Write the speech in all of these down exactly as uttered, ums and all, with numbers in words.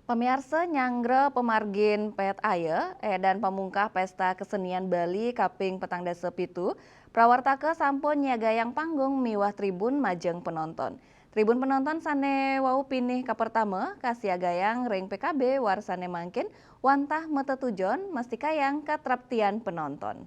Pamiarsa, nyanggra pamargin pét aya, édan pamungkah Pésta Kesenian Bali kaping petang dasa pitu, prawartaka sampun nyiagayang panggung miwah tribun majeng penonton. Tribun penonton sané wau pinih kapertama kasiagayang ring P K B warsané mangkin wantah matetujon mastikayang katraptian penonton.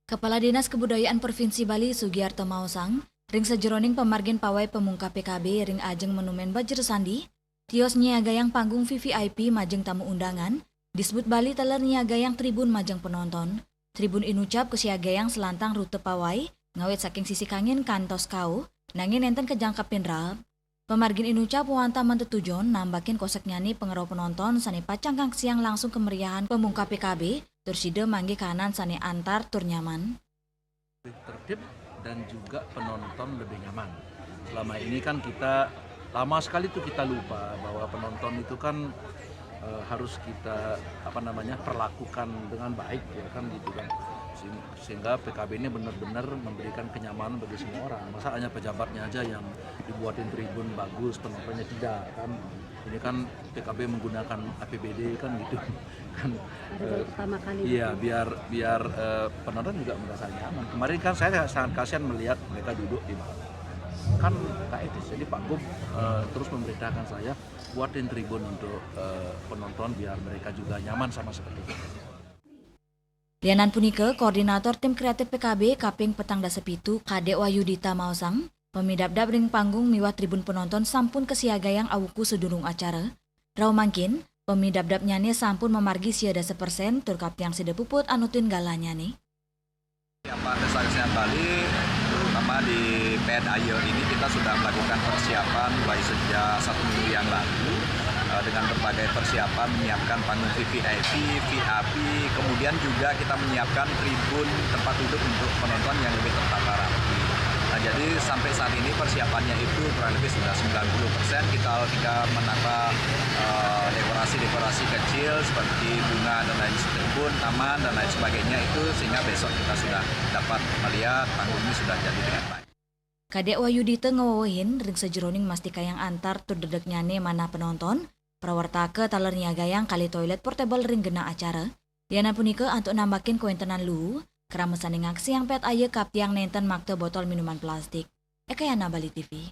Kepala Dinas Kebudayaan Provinsi Bali, Sugiarto maosang, ring sajeroning pamargin pawai pamungkah P K B ring ajeng Monumen Bajra Sandi, tios nyiagayang panggung V V I P majeng tamu undangan, Disbud Bali taler nyiagayang tribun majeng penonton. Tribun inucap kasiagayang selantang rute pawai, ngawit saking sisi kangin kantos kauh, nanging nénten kajangkepin raep. Pamargin inucap wantah matetujon nambakin koseknyané pangrauh penonton sané pacang ngaksiang langsung kemeriahan pamungkah P K B, tur sida manggih kahanan sané antar tur nyaman. Lebih tertib dan juga penonton lebih nyaman. Selama ini kan kita lama sekali tuh kita lupa bahwa penonton itu kan eh, harus kita apa namanya perlakukan dengan baik ya kan gitu kan. Sehing- Sehingga P K B ini benar-benar memberikan kenyamanan bagi semua orang. Masa hanya pejabatnya aja yang dibuatin tribun bagus, penontonnya tidak kan. Ini kan P K B menggunakan A P B D kan gitu kan. Ada baru pertama kali. Iya, Gitu. Biar biar eh, penonton juga merasa nyaman. Kemarin kan saya sangat kasihan melihat mereka duduk di bawah. Kan nggak etis. Jadi Pak Gub eh, terus memerintahkan saya buatin tribun untuk eh, penonton biar mereka juga nyaman sama seperti kita. Lianan punika, Koordinator Tim Kreatif P K B kaping petang dasa pitu, Kadek Wahyudita maosang, pamidabdab ring panggung miwah tribun penonton sampun kasiagayang awuku sadurung acara. Rauh mangkin, pamidabdabnyané sampun mamargi sia dasa persen tur kaptiang sida puput anutin galanyané. Apa Desa Kesenian Bali, terutama di P N Ayer ini kita sudah melakukan persiapan mulai sejak satu minggu yang lalu eh, dengan berbagai persiapan menyiapkan panggung V V I P, V I P, kemudian juga kita menyiapkan tribun tempat duduk untuk penonton yang lebih tertata rapi. Nah, jadi sampai saat ini persiapannya itu kurang lebih sudah sembilan puluh persen, kita tinggal menata eh, dekorasi-dekorasi kecil seperti bunga dan lain sebagainya, taman dan lain sebagainya itu sehingga besok kita sudah dapat melihat panggung ini sudah jadi dengan baik. Kadek Wahyudita ngawewehin ring sajeroning mastikayang antar tur dedeknyané manah penonton, prawartaka taler nyiagayang kalih toilet portable ring genah acara. Lianan punika antuk nambakin kawéntenan luu, krama sané ngaksiang pét aya kaptiang nénten makta botol minuman plastik. Eka Yana, Bali T V.